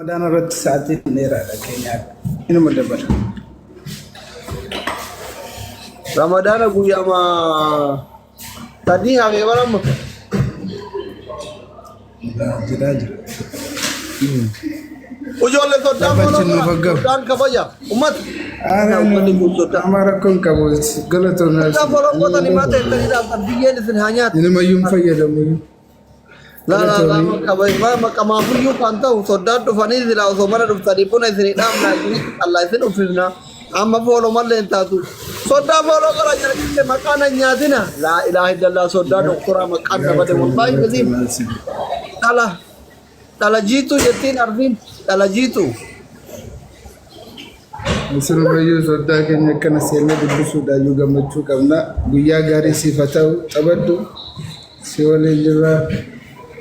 Ramadaana irratti sa'aatiin dheeraadha keenyaa inuma dabala. Ramadaana guyyaama 3 hafee baramma. Jedhaa jira. Ijoollee soddaan Rabbi foloo achiin nuuf godha. haggabu. Soddaan kabaja. Ummata. Uummanni kun soddaan. Amma rakkoon qabu galatoon Soddaan foloo gootanii maa ta'e ilaaltan biyyeen isin haa nyaatu. Inumayyuu hin fayyadamu. La la la Galatoomii. maqamaafuyyuu kan ta'u soddaan dhufanii silaa osoo mana dhuftanii buna isinii dhaabnaa isinitti qallaa isin uffifna. Amma fooloo mallee hin taatu. Soddaa fooloo godha jedhanii maqaa na nyaatina. Laa ilaaha illallah soddaa doktoraa maqaan na bade wallaahi gadiin dhala dhala jiituu jettiin arfiin dhala jiituu. Sirumayyuu soddaa keenya akkana seennee dubbisuudhaayyuu gammachuu qabna. Guyyaa gaarii siif haa ta'u. Taphadhu. Si waliin jirra.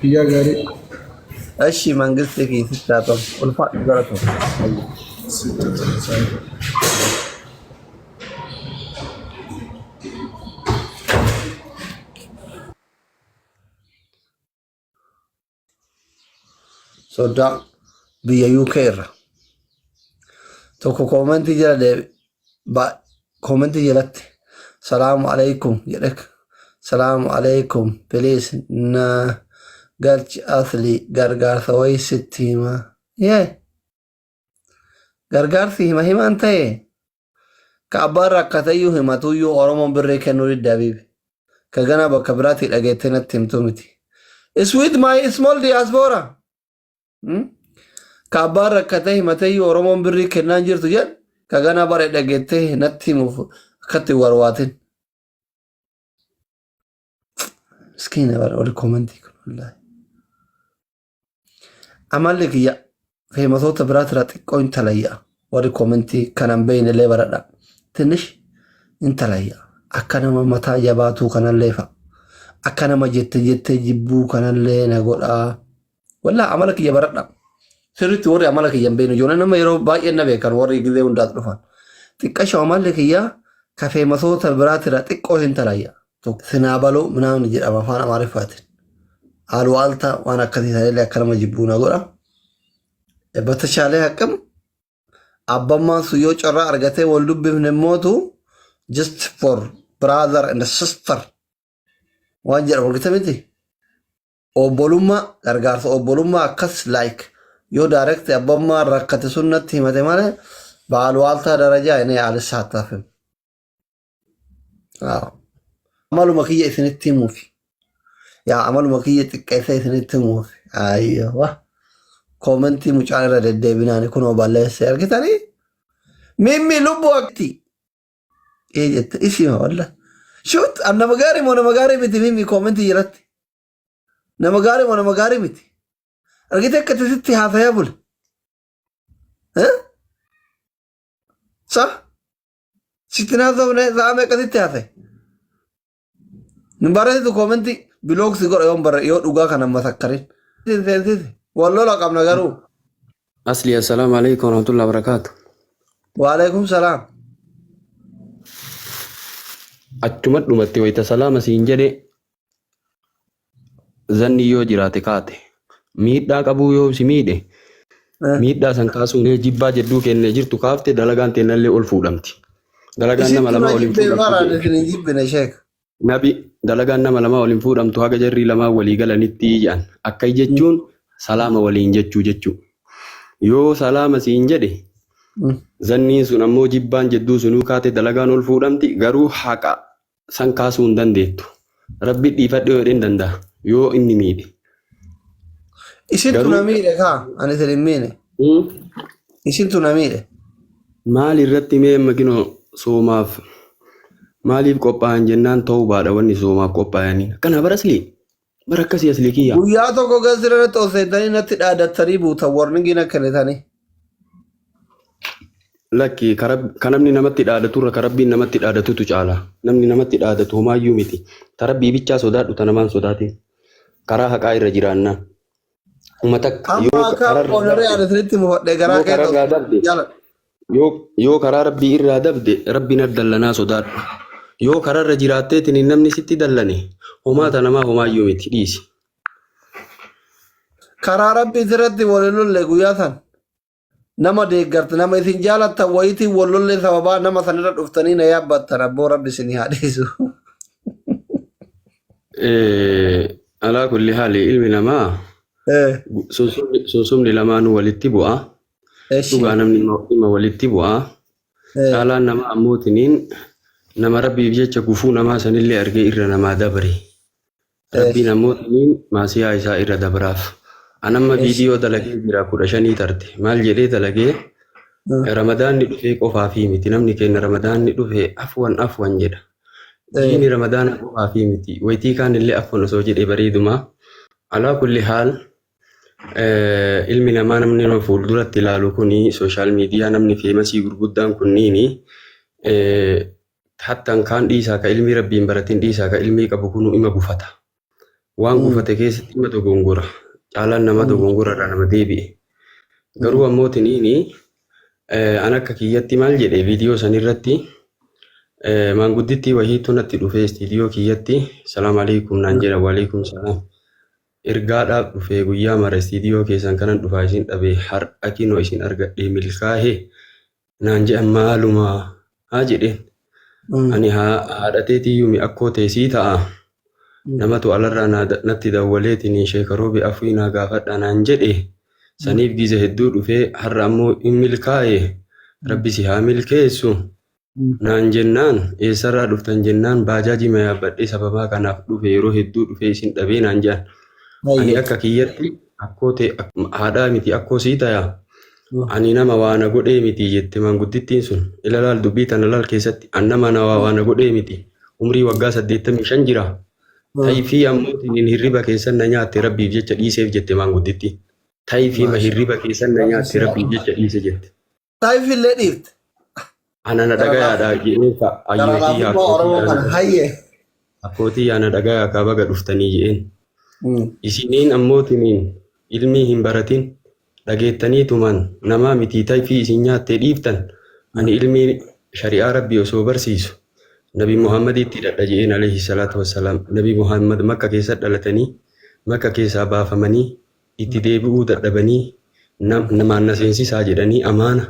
Guyyaa gaarii. Eshi mangisti kiisitti haa ta'u. Ulfaadhu gara ta'u. Sitti haa ta'u. Soddaa biyya UK irra. Tokko koomentii jala deebi koomentii jalatti salaamu alaikum jedhe salaamu alaikum please na galchi asli gargaarsa wayii sitti hima. Yee gargaarsi hima himaan ta'e ka abbaan rakkateyyuu himatuyyuu Oromoon birrii kennuu didde habiibi. Ka ganaa bakka biraatii dhageettee natti himtuu miti. Is with my small diaspora. Hmm? Ka abbaan rakkatee himateyyuu Oromoon birrii kennaan jirtu jedhu ka ganaa bare dhageettee natti himuuf akkatti hin warwaatin. Miskiina bara warri koomentii kun wallaahi. Amalli kiyya feemasoota biraatirraa xiqqoo hin talayya. Warri koomentii kanan beeyne illee baradha. Tinnish hin talayya. Akka nama mataa jabaatuu kanallee fa'a. Akka nama jette jettee jibbuu kanallee na godhaa. Wallaa amala kiyya baradha. Sirriitti warri amala kiyya hin beekne ijoolleen nama yeroo baay'ee na beekan warri gizee hundaas dhufan. Xiqqasho amalli kiyya ka feemasoota biraatirraa xiqqoo hin talayya. Sinaabaloo minaamin jedhama afaan Amaariffaatiin. Alwaalta waan akkasii sanillee akka nama jibbuu na godha. Batashaalee haqqam abbammaan sun yoo carraa argatee wal dubbifne mootu just for brother and sister waan jedhamu argite miti. Obbolummaa gargaarsa obbolummaa akkas like yoo direct abbammaan rakkate sun natti himate malee baalwaaltaa darajaa inni alisaattafim. Amaluma kiyya isinitti himuufi. Yaa amaluma kiyya xiqqeessee isinitti himuufi. Ayywa. Koomentii mucaan irra deddeebinaani kunoo balleesse argitanii? Mimmi lubbuu akti. Ee jette isima walla. Shuut an nama gaarii moo nama gaarii miti mimmi koomentii jalatti. Nama gaarii moo nama gaarii miti. Argite akka sitti haasayaa bule. Eh? Sa? Sitti naasofne sa'a meeqa sitti hafe? Hin barreessitu koomentii bilook si godha yoon barre yoo dhugaa kana masakkarin. Sin seensisi. Wal lola qabna garuu. Asli assalaamu alaikum warahmatullahi wabarakatuh. Waalaikum salaam. Achuma dhumatti wayita salaama siin jedhe Zanni yoo jiraate kaate. Miidhaa qabuu yoo si miidhe miidhaa san kaasuun jibbaa jedduu keenya jirtu kaafte dalagaan teennallee ol fuudhamti. Dalagaan nama Isittu na lamaa ol hin jibbee fuudhamtu baraan jedhe. isin hin jibbine sheek. Nabi dalagaan nama lamaa ol hin fuudhamtu haga jarrii lamaa walii galanitti jedhan. Akka jechuun salaama waliin jechuu jechuu. Yoo salaama siin jedhe zanniin sun ammoo jibbaan jedduu sunuu kaate dalagaan ol fuudhamti garuu haqa san kaasuu hin dandeettu. Rabbi dhiifadhe yoo jedhe hin danda'a. Yoo inni miidhe. Isintu Garuu na miidhe kaa ani isin hin miine. Isintu na miidhe. maal irratti mee amma kinoo soomaaf maaliif qophaa'an jennaan tawbaadha wanni soomaaf qophaa'anii. Akkana bara aslii bara akkasii aslii kiyya. Guyyaa tokko gasira irratti ol seentanii natti dhaadattanii buutan warningii na kennitanii. Lakki ka namni namatti dhaadaturra ka rabbiin namatti dhaadatutu caala. Namni namatti dhaadatu homaayyuu miti. Ta rabbii bichaa sodaadhu ta namaan sodaatin. Karaa haqaa irra jiraannaan. Uma takka Amma yoo akka kararraa oonaree dabde ani isinitti mufadhe garaa yoo keessa kararraa dabde jala. yoo karaa rabbii irraa dabde rabbiin addallanaa sodaadhu. Yoo kararra jiraatteetiin namni sitti dallane homaa ta namaa homaayyuu miti dhiisi. Karaa rabbii irratti wal hin lolle guyyaa san. Nama deeggarta nama isin jaalattan wayitiin wal lollee sababaa nama sanirra dhuftanii na yaabbattan abboo rabbi isin haa dhiisu. Alaa kulli haali ilmi namaa sunsumni lamaanuu walitti bu'a. Eshi. Dhugaa namni dhimma walitti bu'a. Caalaan nama ammootiniin nama rabbiif jecha gufuu namaa sanillee argee irra namaa dabre. Rabbiin ammootiniin maasiyaa isaa irra dabraaf. Anamma viidiyoo dalagee jira 15 tarte. Maal jedhee dalagee Ramadaanni dhufee qofaafii miti. Namni keenya Ramadaanni dhufe afwan afwan jedha. Diini Ramadaana qofaafii miti. Waytii kaan illee afwan osoo jedhee bareeduma. Alaa kulli haal ilmi namaa namni nama fuulduratti ilaalu kuni sooshaal miidiyaa namni feemasii gurguddaan kunniini hattan kaan dhiisaa ka ilmii rabbiin baratin dhiisaa ka ilmii qabu kunu ima gufata. Waan gufate keessatti ima dogongora. Caalaan nama dogongora irraa nama deebi'e. Garuu ammoo tiniini an akka kiyyatti maal jedhe viidiyoo san irratti maanguddittii wahiitu natti dhufee istiidiyoo kiyyatti salaam alaikum naan jedha waalaikum salaam. Ergaadhaaf dhufee guyyaa mara istiidiyoo keessan kanan dhufaa isin dhabe har'a kinoo isin argadhee milkaahe naan jedhan maaluma haa jedheen. Ani haadha teetiyyuu mi akkoo tee sii ta'a. Namatu alarraa natti dawwaleetiin sheeka roobi afwii naa gaafadha naan jedhe. Saniif gize hedduu dhufee har'a ammoo hin milkaa'e. Rabbi si haa milkeessu. Naan jennaan eessarraa dhuftan jennaan baajaajii ma yaabbadhee sababaa kanaaf dhufe yeroo hedduu dhufee isin dhabee naan jedhan. Ani akka kiyyatti akkoo tee haadhaa miti akkoo sii tayaa. Ani nama waa na godhee miti jette maanguddittiin sun. Ila laal dubbii tana laal keessatti an nama na waa na godhee miti. Umrii waggaa 85 jira. Tayfii ammootiin hirriba keessan na nyaatte rabbiif jecha dhiiseef jette maanguddittiin. Tayfii ma hirriba keessan na nyaatte rabbiif jecha dhiise jette. Tayfii illee dhiifte. Ana na dhagayaadha jedheen ka ayyootii Garalaafummaa Oromoo kana hayyee. Abbootii yaa na dhagayaa kaa baga dhuftanii jedheen. Isiniin ammootiniin ilmii hin baratin dhageettanii tuman namaa mitii tayfii isin nyaattee dhiiftan ani ilmii shari'aa rabbii osoo barsiisu Nabi Muhammaditti hidhadha jedheen alayhi salaatu wassalaam. Nabi Muhammad Makka keessa dhalatanii Makka keessaa baafamanii itti deebi'uu dadhabanii namaan na seensisaa jedhanii amaana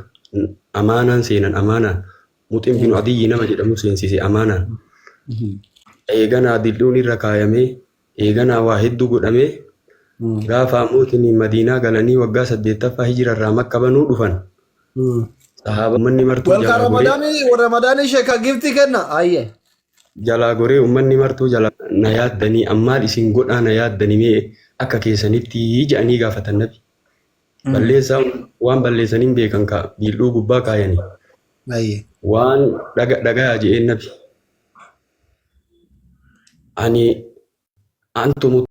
amaanaan seenan amaanaan Muxim binu Adiyyi nama jedhamu seensise amaanaan. Eeganaa dil'uun irra kaayamee eeganaa waa hedduu godhamee gaafa ammootiin Madiinaa galanii waggaa 8ffaa hijirarraa Makka banuu dhufan. Sahaaba ummanni martuu Welcome jalaa goree Ramadani Ramadani sheeka gifti kenna hayyee. Jalaa goree ummanni martuu jalaa na yaaddanii ammaal isin godhaa na yaaddanii mee akka keessanitti jedhanii gaafatan nabi. Balleessaa waan balleessan hin beekan ka biildhuu gubbaa kaayanii. Waan dhagayaa je'een nabi. Ani antumu